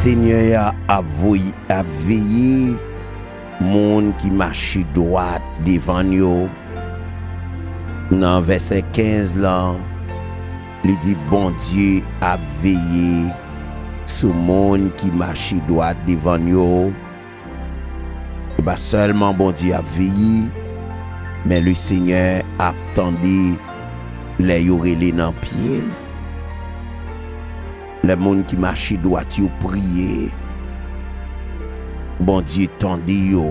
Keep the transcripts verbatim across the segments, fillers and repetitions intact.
Senyè a ap voye, ap veye moun ki mache dwat devan n yo. Nan vèsè kenz lan, li di, Bondye ap veye sou moun ki mache dwat devan n yo. E pa sèlman Bondye ap veye, men Lesenyè ap tande lè yo rele nan pye l. Lè moun ki mache dwat yo priye, Bondye tande yo,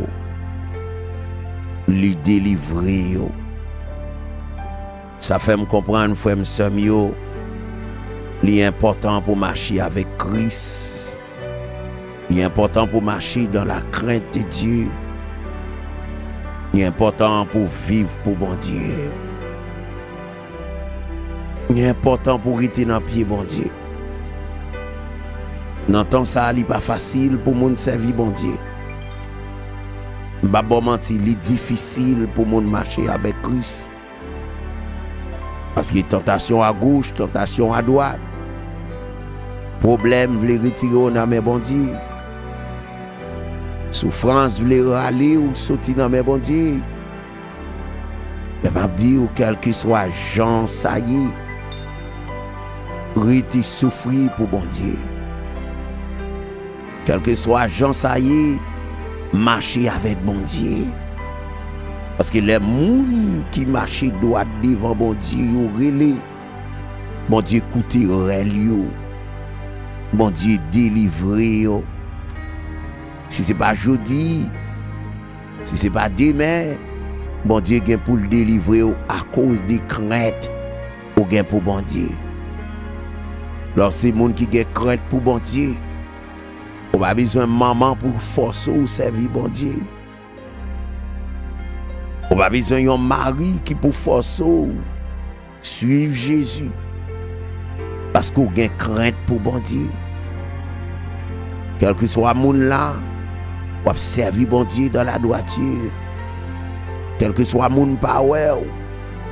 li delivre yo. Sa fè m konprann, frè m, sè m yo, li enpòtan pou mache avèk Kris. Li enpòtan pou mache dans la crainte de Dieu. Li enpòtan pou viv pou Bondye. Li enpòtan pou rete nan pye Bondye. Nan tan sa a, li pa fasil pou moun sèvi Bondye. M p ap ba w manti, li difisil pou moun mache avèk Kris. Paske tantasyon agoch, tantasyon adwat. Pwoblèm vle retire w nan men Bondye. Soufrans vle rale w soti nan men Bondye. Men m ap di w, kèlkeswa jan sa ye, rete soufri pou Bondye. Kèlkeswa jan sa ye, mache avèk Bondye. Paske lè moun ki mache dwat devan Bondye yo rele, Bondye koute rèl yo. Bondye delivre yo. Si se pa jodi, si se pa demen, Bondye gen pou l delivre w akoz de krent ou gen pou Bondye. Lè w se moun ki gen krent pou Bondye, ou pa bezwen manman pou fòse w sèvi Bondye. Ou pa bezwen yon mari ki pou fòse w suiv Jezi. Paske w gen krent pou Bondye. Kèlkeswa moun la, w ap sèvi Bondye dans la droiture. Kèlkeswa moun pa wè w,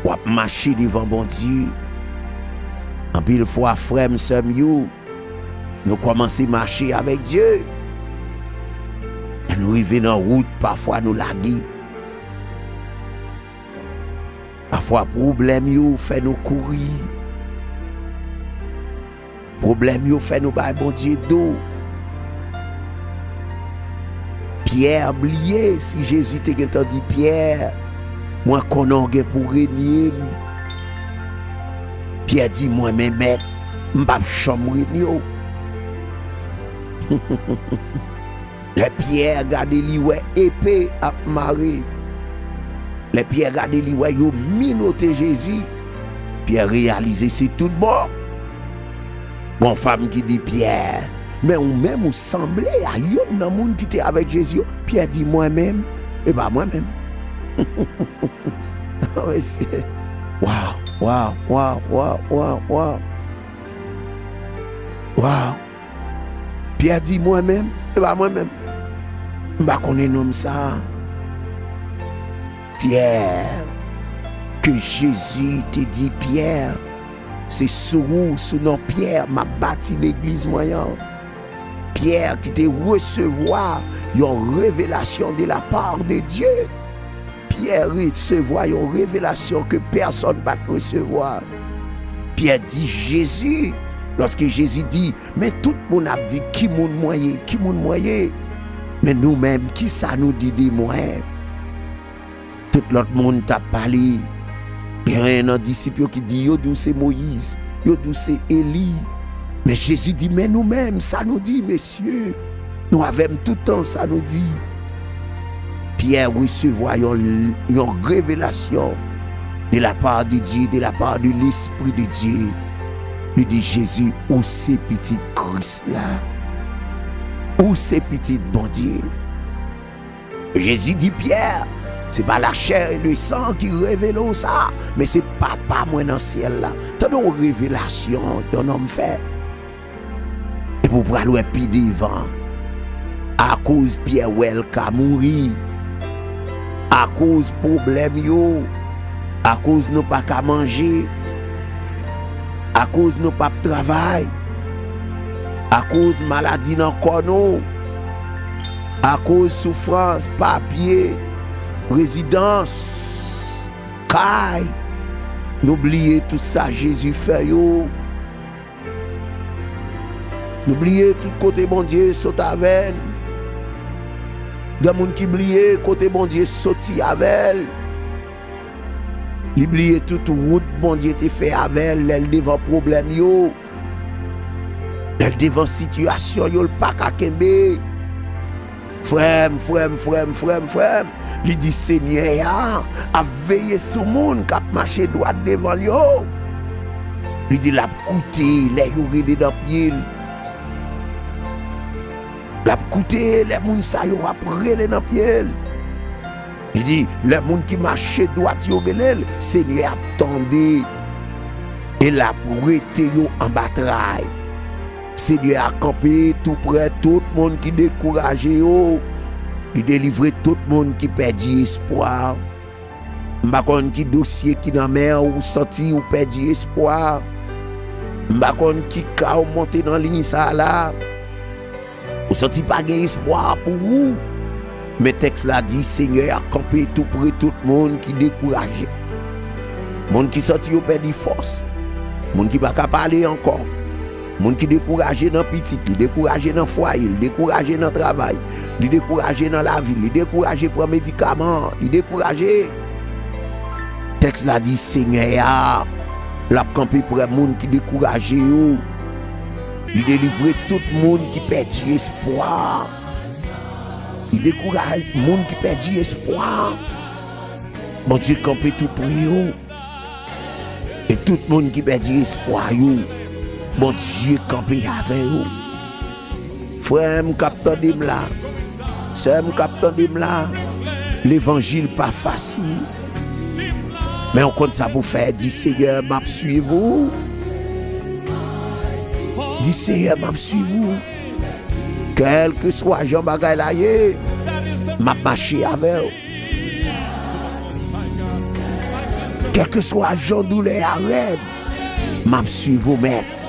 w ap mache devan Bondye. Anpil fwa, frè m, sè m yo, nou kòmanse mache avèk Dye. Lè nou rive nan wout, pafwa nou lage. Pafwa pwoblèm yo fè nou kouri. Pwoblèm yo fè nou bay Bondye do. Pyè bliye si Jezi te gentan di Pyè, "Mwen konnen w gen pou w renye m." Pyè di, "Mwen menm, Mèt, m p ap janm renye w." Lè Pyè gade, li wè epe ap mare. Lè Pyè gade, li wè yo minote Jezi. Pyè reyalize se tout bon. Gon fanm ki di Pyè, "Men ou menm, ou sanble a youn nan moun ki te avèk Jezi yo." Pyè di, "Mwen menm, e pa mwen menm." Mesye. Waw, waw, waw, waw, waw, waw. Waw. Pyè di, "Mwen menm, e pa mwen menm. M pa konnen nonm sa a." Pyè, ke Jezi te di Pyè, "Se sou ou, sou non Pyè, m ap bati legliz mwen an." Pyè ki te resevwa yon revelasyon de la part de Dieu. Pyè resevwa yon revelasyon ke pèsonn pa t resevwa. Pyè di Jezi, lòske Jezi di, "Men tout moun ap di ki moun mwen ye, ki moun mwen ye. Men nou menm, ki sa nou di de mwen?" Tout lòt moun t ap pale. Gen nan disip yo ki di, "Yo di w se Moyiz, yo di w se Eli." Men Jezi di, "Men nou menm, sa nou di, mesye? Nou avè m toutan, sa nou di?" Pyè resevwa yon, yon revelasyon de la part de Dieu, de la part de l'Esprit de Dieu. Li di, "Jezi, ou se pitit Kris la. Ou se pitit Bondye." Jezi di Pyè, "Se pa lachè e lesan ki revele w sa, men se Papa mwen nan syèl la." Tande yon revelasyon yon nonm fè. Epi w pral wè pi devan. Akoz Pyè wè l ka mouri. Akoz pwoblèm yo. Akoz nou pa ka manje. Akoz nou p ap travay. akoz maladi nan kò nou, akoz soufrans, papye, rezidans, kay, nou bliye tout sa Jezi fè yo. Nou bliye tout kote Bondye sot avè n. Gen moun ki bliye kote Bondye soti avè l. Li bliye tout wout Bondye te fè avè l lè l devan pwoblèm yo, lè l devan sitiyasyon yo l pa ka kenbe. Frè m, frè m, frè m, frè m, frè m, li di Senyè a ap veye sou moun k ap mache dwat devan l yo. Li di l ap koute lè yo rele nan pye l. L ap koute lè moun sa yo ap rele nan pye l. Li di, lè moun ki mache dwat yo rele l, Senyè ap tande e l ap wete yo anba tray. Senyè a kanpe toupre tout moun ki dekouraje yo. Li delivre tout moun ki pèdi espwa. M pa konn ki dosye ki nan men w, ou santi ou pèdi espwa. M pa konn ki ka w monte nan liy sa a la. Ou santi pa gen espwa pou ou. Men tèks la di, Senyè a kanpe toupre tout moun ki dekouraje. Moun ki santi yo pèdi fòs. Moun ki pa ka pale ankò. Moun ki dekouraje nan pitit, li dekouraje nan fwaye, li dekouraje nan travay, li dekouraje nan lavi, li dekouraje pran medikaman, li dekouraje. Tèks la di, Senyè a, l ap kanpe prè moun ki dekouraje yo. Li delivre tout moun ki pèdi espwa. Li dekouraje moun ki pèdi espwa. Bondye kanpe toupre yo. E tout moun ki pèdi espwa yo, Bondye kanpe avè yo. Frè m k ap tande m la, sè m k ap tande m la, levanjil pa fasil. Men w konn sa pou fè, di, Seyè, m ap swiv ou. Di, Seyè, m ap swiv ou. Kèlkeswa jan bagay la ye, m ap mache avè w. Kèlkeswa jan doulè a rèd, m ap swiv ou, Mèt.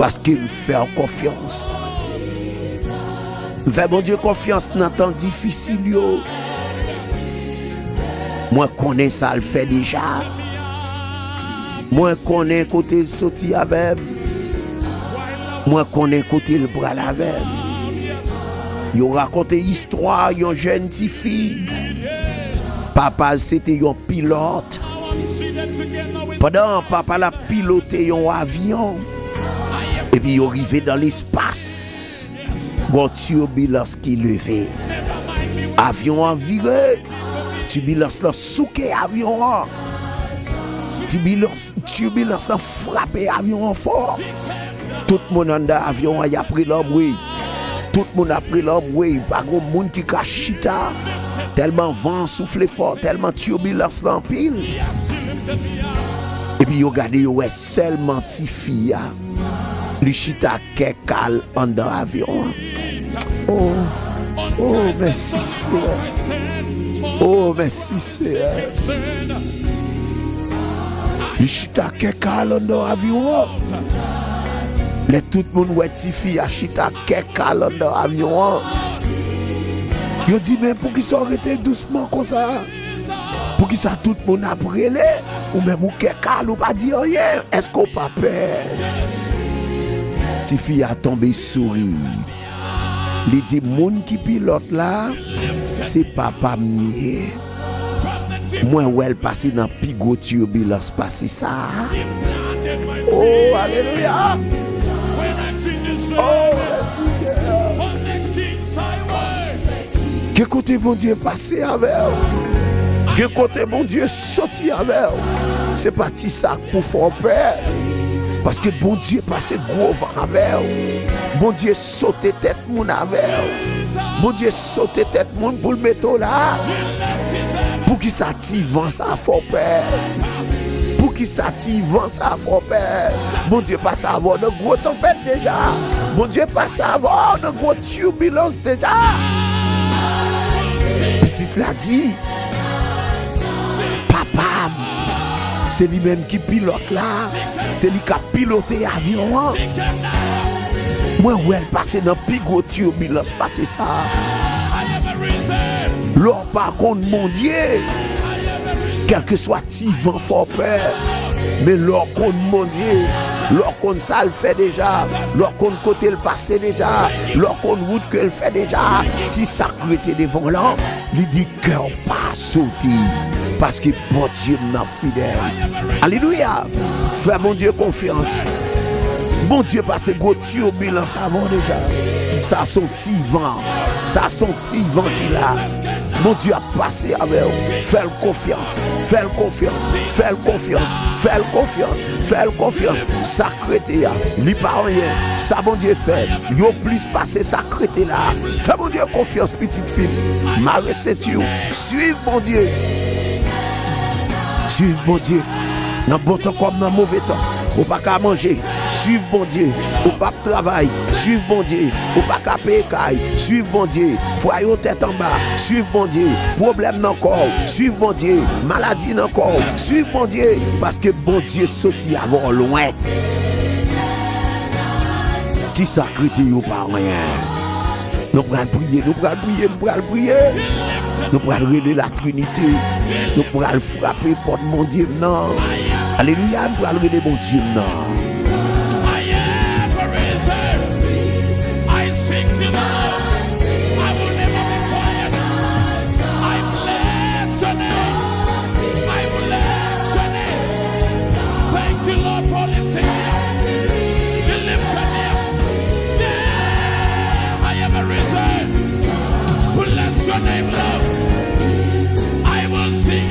Paske m fè w konfyans. M fè Bondye konfyans nan tan difisil yo. Mwen konnen sa l fè deja. Mwen konnen kote l soti avè m. Mwen konnen kote l pral avè m. Yo rakonte istwa yon jèn tifi. Papa l se te yon pilòt. Pandan papa l ap pilote yon avyon, epi yo rive nan lespas, gon tibilans ki leve. Avyon an vire, tibilans lan souke avyon an. Tibilans, tibilans lan frape avyon an fò. Tout moun anndan avyon an, y ap rele anmwey. Tout moun ap rele anmwey. Pa gon moun ki ka chita. Tèlman van an soufle fò, tèlman tibilans lan anpil. Epi yo gade, yo wè sèlman tifi a. Li chita kè kal anndan avyon an. Oh, oh, mèsi, Seyè. Oh, mèsi, Seyè. Li chita kè kal anndan avyon an. Lè tout moun wè tifi a chita kè kal anndan avyon an, yo di, "Men poukisa w rete dousman konsa? Poukisa tout moun ap rele? Ou menm ou kè kal, ou pa di anyen. Èske w pa pè?" Tifi a tonbe souri. Li di, "Moun ki pilòt la, se papa m li ye. Mwen wè l pase nan pi gwo tibilans pase sa a." Oh, alelouya! Oh, mèsi, Seyè. Gen kote Bondye pase avè w. Gen kote Bondye soti avè w. Se pa ti sa k pou fè w pè. Paske Bondye pase gwo van avè w. Bondye sote tèt moun avè w. Bondye sote tèt moun pou l mete w la. Poukisa ti van sa fè w pè? Poukisa ti van sa fè w pè? Bondye pase avè w nan gwo tanpèt deja. Bondye pase avè w nan gwo tibilans deja. Pitit la di, "Papa m, se li menm ki pilòt la, se li k ap pilote avyon an." Mwen wè l pase nan pi gwo tibilans pase sa. Lè w pa konn Bondye, kèlkeswa ti van fè w pè, men lè w konn Bondye, lè w konn sa l fè deja, lè w konn kote l pase deja, lè w konn wout ke l fè deja, ti sa k rete devan w lan, li di, kè w pa sote, paske Bondye m nan fidèl. Alelouya! Fè Bondye konfyans. Bondye pase gwo tibilans avè w deja. Sa se yon ti van. Sa se yon ti van ki la. Bondye ap pase avè w. Fè l konfyans. Fè l konfyans. Fè l konfyans. Fè l konfyans. Fè l konfyans. Sa k rete a, li pa anyen. Sa Bondye fè, yo plis pase sa k rete la. Fè Bondye konfyans, pitit fi m. Mare senti w. Swiv Bondye. Swiv Bondye. Nan bon tan kòm nan move tan. Ou pa ka manje. Swiv Bondye. Ou p ap travay. Swiv Bondye. Ou pa ka peye kay. Swiv Bondye. Fwaye w tèt anba. Swiv Bondye. Pwoblèm nan kò w. Swiv Bondye. Maladi nan kò w. Swiv Bondye. Paske Bondye soti avè w lwen. Ti sa k rete yo pa anyen. Nou pral priye, nou pral priye, nou pral priye. Nou pral rele Latrinite. Nou pral frape pòt Bondye m nan. Alelouya, nou pral rele Bondye m nan. I sing to the Lord. I will never be quiet. I bless your name. I bless your name. Thank you, Lord, for lifting me up. You lifted me up. Yeah, I am a reason. Bless your name, Lord. I will sing.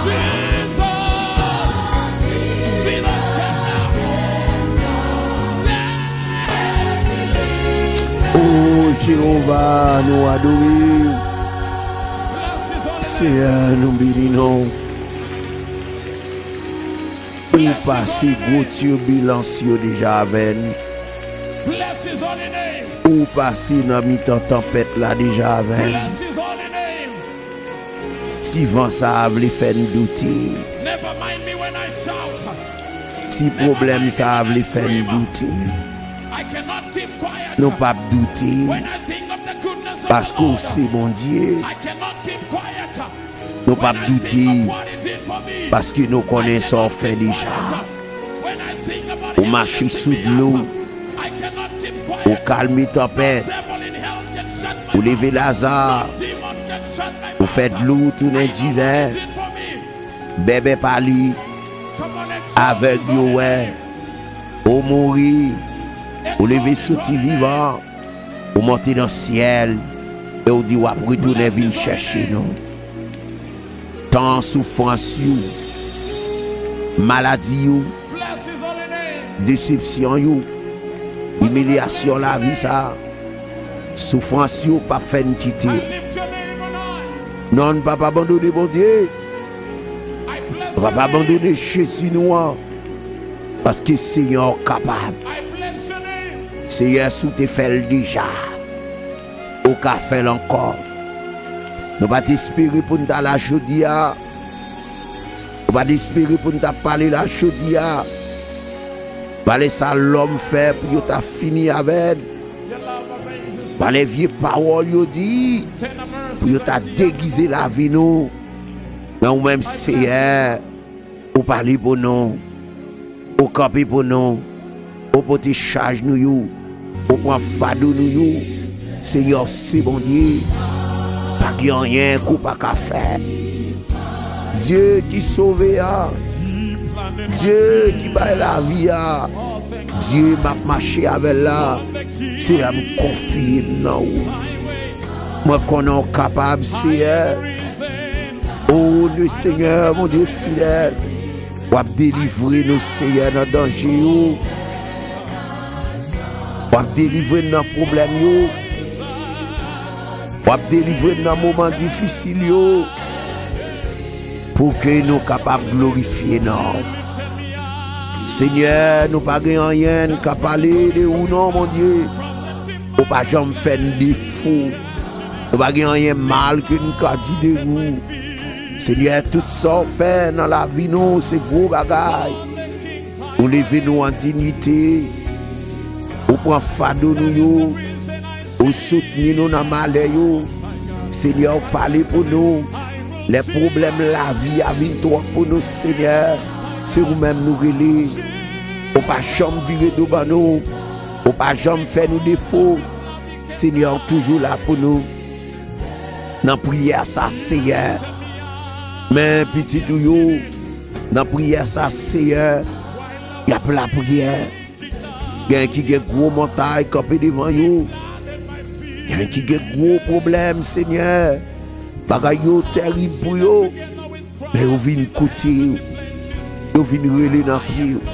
Jesus. Jesus, step now. O Jewova, nou adore w. Seyè, nou beni non w. Ou pase gwo tibilans yo deja avè n. Ou pase nan mitan tanpèt la deja avè n. Ti van sa a vle fè n doute. Ti pwoblèm sa a vle fè n doute. Nou p ap doute, paske w se Bondye. Nou p ap doute, paske nou konnen sa w fè deja. Ou mache sou dlo. Ou kalme tanpèt. Ou leve Laza. Ou fè dlo tounen diven. Bèbè pale. Avèg yo wè. Ou mouri. Ou leve soti vivan. Ou monte nan syèl. E w di w ap retounen vin chèche nou. Tan soufrans yo, maladi yo, desepsyon yo, imilyasyon lavi sa a, soufrans yo p ap fè n kite w. Non, n p ap abandone Bondye. Nou p ap abandone Jezi nou an. Paske Seyè w kapab. Seyè, si w te fè l deja, ou ka fè l ankò. Nou pa t espere pou n ta la jodi a. Nou pa t espere pou n ta pale la jodi a. Pale sa lòm fè pou yo ta fini avè n. Pale vye pawòl yo di pou yo ta degize lavi nou. Men ou menm, Seyè, ou pale pou nou. Ou kanpe pou nou. Ou pote chaj nou yo. Ou pran fado nou yo. Senyè, w se Bondye. Pa gen anyen ke w pa ka fè. Dye ki sove a. Dye ki bay lavi a. Dye m ap mache avè l la. Seyè, m konfye m nan ou. Mwen konnen w kapab, Seyè. O, le Senyè, Bondye fidèl, w ap delivre nou, Seyè, nan danje yo. W ap delivre n nan pwoblèm yo. W ap delivre n nan moman difisil yo. Pou ke nou kapab glorifye non w. Senyè, nou pa gen anyen n ka pale de ou non, Bondye. Ou pa janm fè n defo. Nou pa gen anyen mal ke n ka di de ou. Senyè, tout sa w fè nan lavi nou, se gwo bagay. Ou leve nou an diyite. Ou pran fado nou yo. Ou soutni nou nan malè yo. Senyè, ou pale pou nou. Lè pwoblèm lavi a vin twòp pou nou, Senyè, se ou menm nou rele. Ou pa janm vire do ban nou. Ou pa janm fè nou defo. Senyè, ou toujou la pou nou. Nan priyè sa, Senyè, men pitit ou yo, nan priyè sa, Senyè, y ap lapriyè. Gen ki gen gwo montay kanpe devan yo. Gen ki gen gwo pwoblèm, Senyè. Bagay yo terib pou yo. Men yo vin koute w. Yo vin rele nan pye w.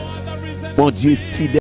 Bondye fidèl.